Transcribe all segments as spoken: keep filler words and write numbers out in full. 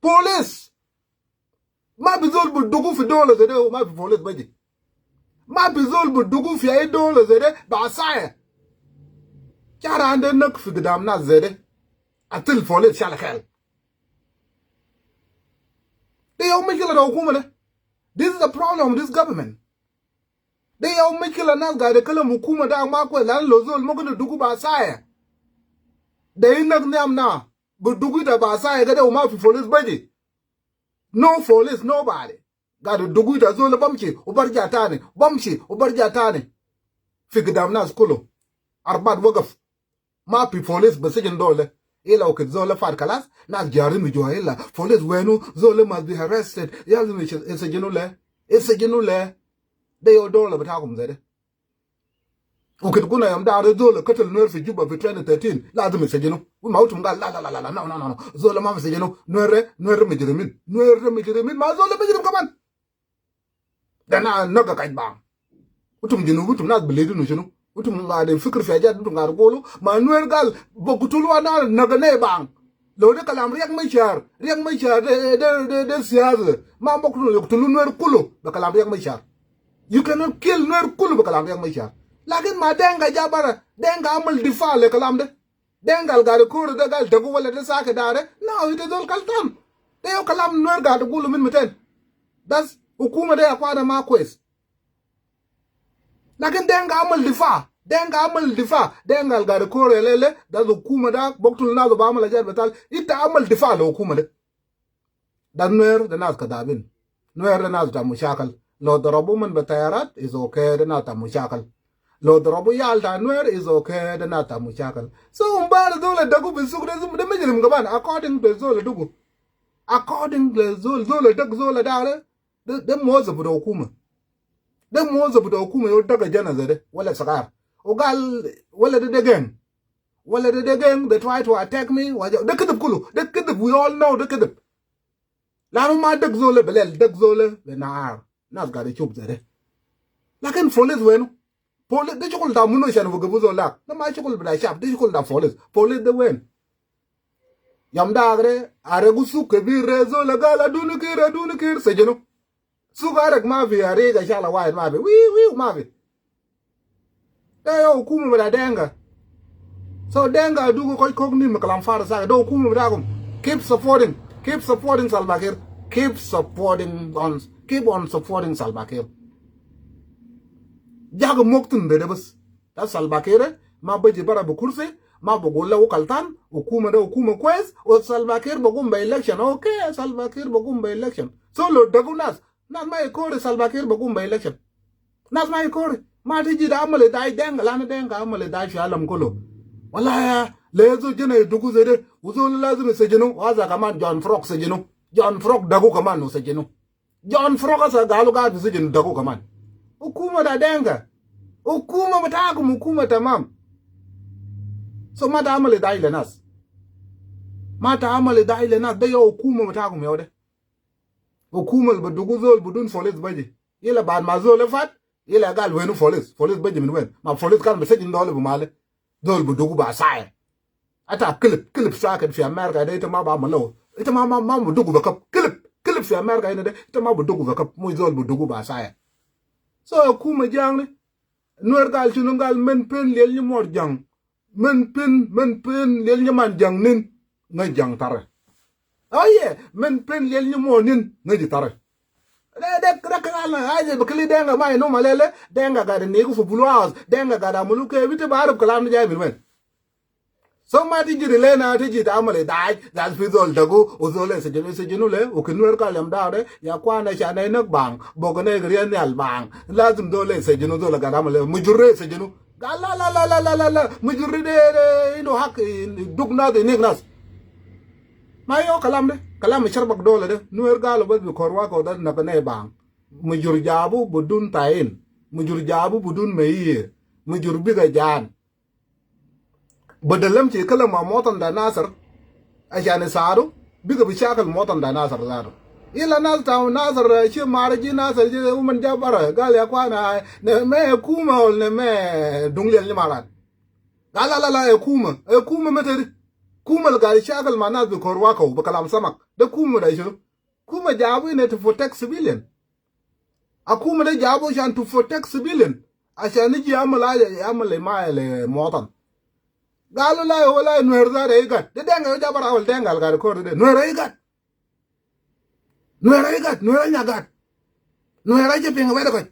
Police. Ma fi zol bi dugu fi dola ze de, ma fi police baji. Ma fi zol bi dugu fi ai dola ze de, bi asaya. Shara ande nak fi gidam nas ze de. Until police shal hel. De ya mushkila ta hukuma de. This is the problem of this government. De ya mushkila nas gaid kalam hukuma da ma kwes, lan lo zol ma gana dugu bi asaya. De inak niam na. Bi dugu ita bi asaya kede u ma fi police baji. No police, nobody. Gaid dugu ita zol bamshi, u barja tani, bamshi, u barja tani. Fi gidam nas kulu. Arbat wagaf. Ma fi police bi sijin zol. Ila u kede zol fat kalas, nas jarim jua ila. Police wenu, zol must be arrested. Lazim yis-, yisijinu le. Yisijinu le. De ya dola bitakum ze de. U kede guna yom da are zol katal Nuer fi Juba fi twenty thirteen. Lazim yisijinu. U ma utum gal la, la, la, la, la, no, no, no, no. Zol ma fi sijinu. Nuer, Nuer mujrimin. Nuer mujrimin. Ma zol mujrim kaman. De na naga kaj bang. Utum jinu, utum nas beledi nu shinu. Utum gaid fikir fi ajat, utum gaid gulu. Ma Nuer gal, bi gutulu ana naga ne bang. Lo de kalam Riek Machar, Riek Machar de, de, de, de siyasa. Ma bi gutulu, gutulu Nuer kulu, bi kalam Riek Machar. You cannot kill Nuer kulu bi kalam Riek Machar. Lakin ma Denka ja bara, Denka amal difa le kalam de. Denka al gaid kore de gal dagu wala de sake dare. No, ita zol kaltan. De ya kalam Nuer gaid gulu min miten. Das hukuma de ya kwada ma kwes. Lakin Denka amal difa. Denka amal difa. Denka al gaid kore lele. Das hukuma da bi gutulu nas bi amal ajat bital. Ita amal difa le hukuma de. Da Nuer de nas kadabin. Nuer de nas ta mushakil. Lo darabu min bi tayarat, is okay, de nas ta mushakil. Lo darabu yal ta Nuer, is okay, de nas ta mushakil. So, um, bara zol dagu bi suk de, de mujrim kaman, according to zol dugu. According to zol, zol dag, zol dare, de, de muwazzaf ta hukuma. De muwazzaf ta hukuma, yo daga jana ze de, wala sagar. U gal, wala de, de gang. Wala de, de gang, they try to attack me. Wa ja, de kidib kulu. De kidib, we all know de kidib. Lanu ma dag zol bilel, dag zol benahar. Nas gaid shuf ze de. Lakin police wenu? Police de shugul ta munu shan wagifu zol dak? De ma shugul bita shab, de shugul ta police. Police de wen? Yom da agre, are gu suk kebir re zol gal adunu kir, adunu kir, sijinu. Suk arek ma fi, arek a shala wahid ma fi. Wiu, wiu, ma fi. De ya hukuma bita Denka. So Denka dugu koj kok ni me kalam farig sake. De hukuma bitakum. Keep supporting. Keep supporting Salva Kiir. Keep supporting on, keep on supporting Salva Kiir. Jaga moktin de, de bas. Da Salva Kiir ma baji bara bi kursi, ma bi gul le wu kaltan, hukuma de hukuma kwes, u Salva Kiir bi gum bi election. Okay, Salva Kiir bi gum bi election. So lo dagu nas, nas ma ikori Salva Kiir bi gum bi election. Nas ma ikori. Ma tiji ta amal idai Denka, lanu Denka amal idai fi alam kulu. Wala ya, le zol jana idugu ze de, u zol lazim isijinu, wa za kaman John Frog sijinu. John Frog dagu kaman u sijinu. John Frog asa galu gaid fi sijin dagu kaman. Hukuma ta Denka. Hukuma bitakum, hukuma tamam. So ma ta amal idai le nas. Ma ta amal idai le nas, de ya hukuma bitakum ya de. Hukuma bi dugu zol bidun police baji. Ila baad ma zol fat, ila gal wenu police? Police baji min wen? Ma police kan bi sijin zol bi male. Zol bi dugu bi asaya. Ata kilip, kilip sakit fi America de, ita ma bi amalo. Ita ma, ma, ma bi dugu bi kap. Kilip, kilip fi America ina de, ita ma bi dugu bi kap. Mu zol bi dugu bi asaya. So, hukuma jang ni. Nuer gal shunu? Gal men pen liel ni mor jang. Men pen, men pen liel ni man jang nin. Nga jang tare. Oh yeah, men pen liel ni mor nin. Nga ji tare. De, de, de, kala, aje, bi kili Denka ma inu malele, Denka gaid nigu fi Blue House, Denka gaid amulu ke, ita bi arif kalam de jai min wen. So ma tiji rile na, tiji ta amal idai, zat fi zol dagu, u zol isijinu, isijinu le, u ki Nuer kalam da de, ya kwana sha na inak bang, bogane gri anyal bang, lazim zol isijinu, zol gaid amal le, mujrim isijinu. Gal la, la, la, mujrim de, de, indu hak, in, dug nas, inik nas. Ma yo kalam de, kalam sharbak dola de, Nuer galu bas bi korwa ko da nakane bang. Mujrim jabu bidun tayin, mujrim jabu bidun meye, mujrim biga jan. Badal yamshi yikalam ma muwatin ta Nasir, ashan isaadu, biga bi shakil muwatin ta Nasir zaatu. Ila nas ta Nasir, shi mara ji Nasir, ji uman ja bara, gal ya kwana, neme hukuma wala neme dung liel ni marat. Gal la, la, la, hukuma, hukuma ma tari. Kuma al gaid ishakal ma nas bi Korwa Kaw bi kalam samak. De kuma de shunu? Kuma jabu hina to protect civilian. Akuma de jabu ashan to protect civilian. Ashan yiji yamal haja, yamal himaye le muwatin. Galu la, wala Nuer zatu igad. De Denga ya jabu bara wala Denga al gaid Kor de. Nuer igad. Nuer igad, Nuer nya gad. Nuer aja pinga wede kwes.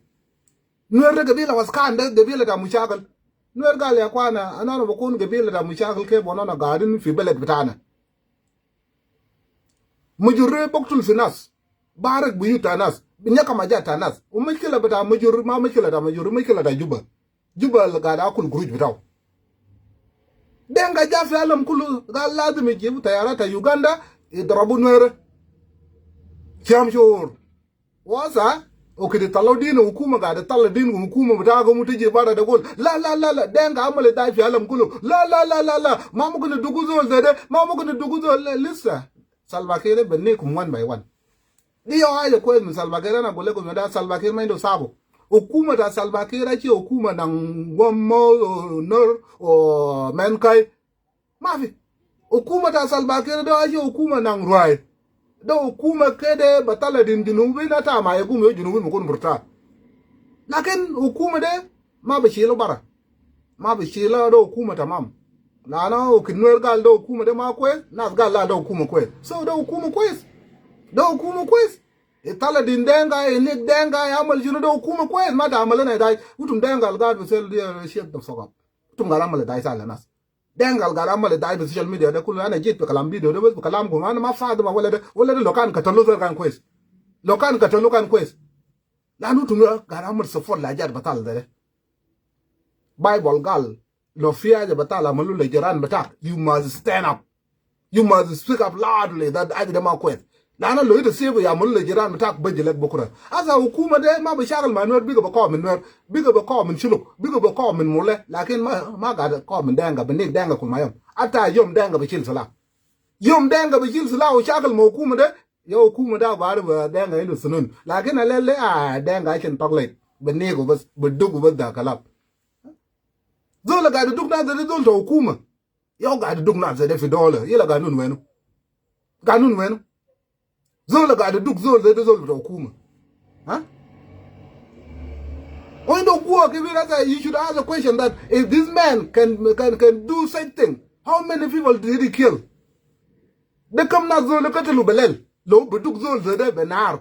Nuer de gabila waskan, de gabila ta mushakil. Nuer gal ya kwana, anana bukun gabila ta mushakil kef wa anana gaidin fi beled bitana. Mujrim biktul fi nas. Bi harik buyut ta nas. Bi nyakam hajat ta nas. Wa mushkila bita Mujrim, ma mushkila ta Mujrim, mushkila ta Juba. Juba al gaid akul gurush bitau. Denga ja fi alam kulu, gal lazim ijibu tayara ta Uganda, idrabu Nuer. Sham shur. Wasa, o kede talau din hukuma, gaid talau din hukuma bita, gum tiji bara de gul. La, la, la, la, Denga amal dai fi alam kulu. La, la, la, la, la, ma mumkin dugu zol zede, ma mumkin dugu zol, la, lisa. Salva Kiir binikum one by one. Di yau haja kwes min Salva Kiir, ana gul lekum yau de Salva Kiir ma indu sabu. Hukuma ta Salva Kiir ashi hukuma nang Wammo, o Nuer, o Menkai. Mafi. Hukuma ta Salva Kiir de ashi hukuma nang Ruai. De hukuma kede bi talau din Junubin ata ma yagum yau Junubin bikun murta. Lakin hukuma de ma bi shilu bara. Ma bi shilu, de hukuma tamam. Lanu o kede Nuer gal de hukuma de ma kwes, nas gal la de hukuma kwes. So de hukuma kwes. De hukuma kwes. Italau din Denga, inik Denga, yamal shunu, de hukuma kwes, ma ta amal na dai. Utum Denga al gaid bi sel di shek de sokap. Utum gaid amal dai sal nas. Denga al gaid amal dai bi social media de kulu, ana jit bi kalam video de bes, bi kalam gu, ana ma fadi ma wala de, wala de lo kan katalu zol kan kwes. Lo kan katalu kan kwes. Lanu utum gaid amal support la hajat batal de. Bible gal, lo fi haja batal amalu le jiran bitak, you must stand up. You must speak up loudly that haja de ma kwes. Lanu lo ita sibu yamalu le jiran bitak, baji lek bukura. Asa hukuma de ma bi shakal ma Nuer, biga bi kaw min Nuer, biga bi kaw min Shuluk, biga bi kaw min Murle, lakin ma, ma gaid kaw min Denga, binik Denga kul ma yom. Ata yom Denga bi shil silah. Yom Denga bi shil silah u shakal ma hukuma de, yau hukuma de bari ba Denga indu sunun. Lakin alele, ah, Denga ashan taglek. Biniku bes, bidugu bes de kalam. Zol gaid duk nas de zol ta hukuma. Yau gaid duk nas de fi dola. Yala ganun wenu? Ganun wenu? Zol gaid duk zol de zol ta hukuma. Huh? When the war, you should ask the question that if this man can, can, can do such thing, how many people did he kill? De kam nas zol katalu belel? Lo bi duk zol de benar.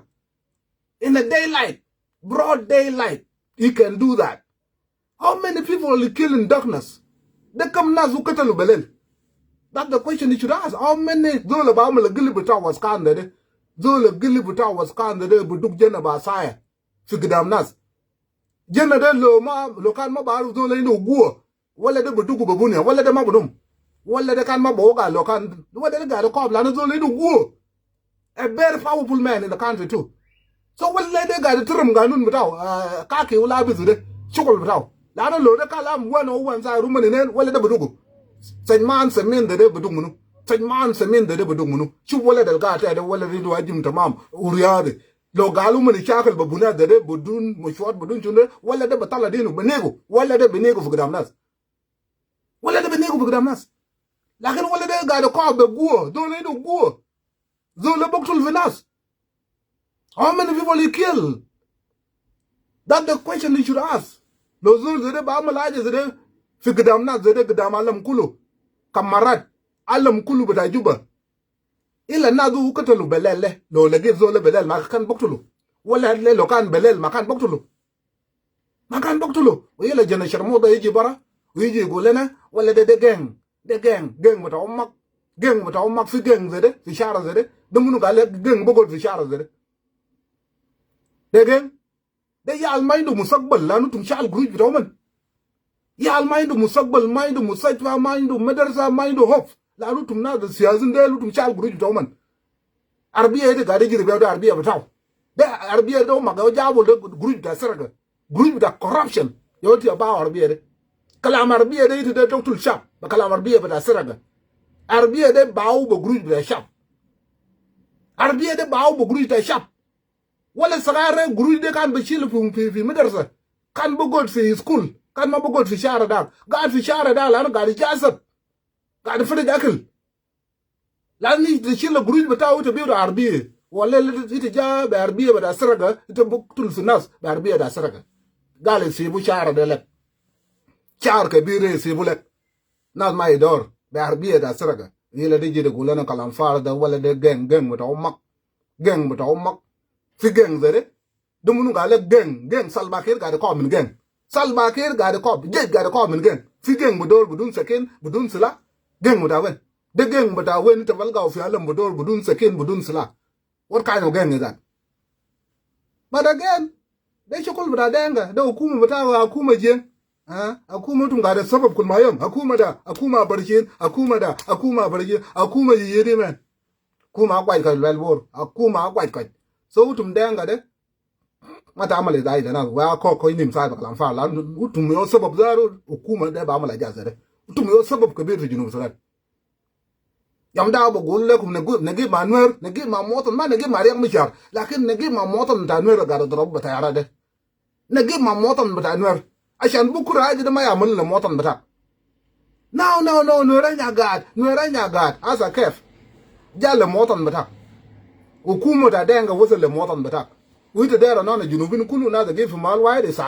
In the daylight, broad daylight, he can do that. How many people he kill in darkness? De kam nas hu katalu belel? That's the question you should ask. How many zol ba amal gilib ta waskan de? Zol gilib ta waskan de bi duk jana ba saya fi gidam nas. Jana de lo ma, lo kan ma baruf zol indu guwa. Wala de bi dugu bi buniya, wala de ma bi num. Wala de kan ma bi woga lo kan, wala de gaid kob lanu zol indu guwa. A very powerful man in the country too. So wala de gaid tiram ganun bitau, ah, kaki wala bizu de, shukul bitau. Lanu lo de kalam one oh one sa rumani nen, wala de bi dugu. Said man samin de de bi dugu munu. Said man samin de de bi dugu munu. Shuf wala de gaid de, wala de indu hajim tamam, u riyadi. Lo galu mani shakal ba buniya de de, bidun mashwar, bidun shunu de, wala de bitalau dinu, biniku, wala de biniku fi gidam nas. Wala de biniku fi gidam nas. Lakin wala de gaid kob be guwa, zol indu guwa. Zol de biktul fi nas. How many people he kill? That's the question you should ask. Lo zol zede ba amal haja zede fi gidam nas zede, gidam alam kulu. Kamarat, alam kulu bita Juba. Illa nas hu katalu belel de, lo lagi zol de belel ma kan baktulu. Wala de lo kan belel ma kan baktulu. Ma kan baktulu. Wa illa jana sharmuta yiji bara, wa yiji yagul lena, wala de, de gang. De gang, gang bita ummak. Gang bita ummak fi gang zede, fi shara zede. De munu gal lek gang bi gol fi shara zede? De gang. De yal ma indu mustakbal, lanu utum shal guruj bitau man. Yal ma indu mustakbal, ma indu mustashfa, ma indu madrasa, ma indu hope. Lanu utum nas de siyasiyin de, utum shal guruj bitau man. Arbiya de gaid jiri be de arbiya bitau. De arbiya de ma gaid jabu de guruj bita saraga. Guruj bita corruption. Yau ti ba arbiya de. Kalam arbiya de ita de doktul shab. Ba kalam arbiya bita saraga. Arbiya de bau ba guruj bita shab. Arbiya de bau ba guruj bita shab. Wala sagara guruj de kan bi shil fi, fi, fi madrasa. Kan bi gol fi school. Kan ma bi gol fi shara dak. Gaid fi shara dak lanu gaid jasab. Gaid firi akil. Lanu ita shil le gurush bitaw ita biu da arbiya. Wala ita ja be arbiya bita sirika, ita buktul fi nas be arbiya bita sirika. Gal isibu shara de lek. Shara kebir de isibu lek. Nas ma idor be arbiya bita sirika. Ila de ji de gulu lana kalam farig de wala de geng, geng bita ummak. Geng bita ummak. Fi geng zede. De munu gal lek geng, geng Salva Kiir gaid ikob min geng. Salva Kiir gaid ikob, jesh gaid ikob min geng. Fi geng bidor bidun sakin, bidun sila. Geng bita wen? De geng bita wen ita balgau fi alam bidor bidun sakin, bidun sila? What kind of gang is that? But again, de shukul bita Dinka, de hukuma bita, hukuma jeng. Ha? Hukuma itum gaid sabab kul ma yom. Hukuma da, hukuma barjin, hukuma da, hukuma barjin, hukuma jiyedi men. Hukuma akwaj kwaj lel bor, hukuma akwaj kwaj. So itum Dinka de, ma ta amal zai de nas, wa ko ko inim sai ba kalam farig, lanu itum yo sabab zatu, hukuma de ba amal aja zede. Itum yo sabab kebir fi Junub Sudan. Yom da bagul lekum nagif, nagif ma Nuer, nagif ma muwatin, ma nagif ma Riek Machar, lakin nagif ma muwatin bita Nuer gaid idarab bi tayara de. Nagif ma muwatin bita Nuer. Ashan bukura aja de ma yamal le muwatin bitak. No, no, no, Nuer anya gaid, Nuer anya gaid. Asa kef? Ja le muwatin bitak. Hukuma bita Dinka wasal le muwatin bitak. Wa ita dera nona Junubin kulu nas agif fi mahal wahid, isa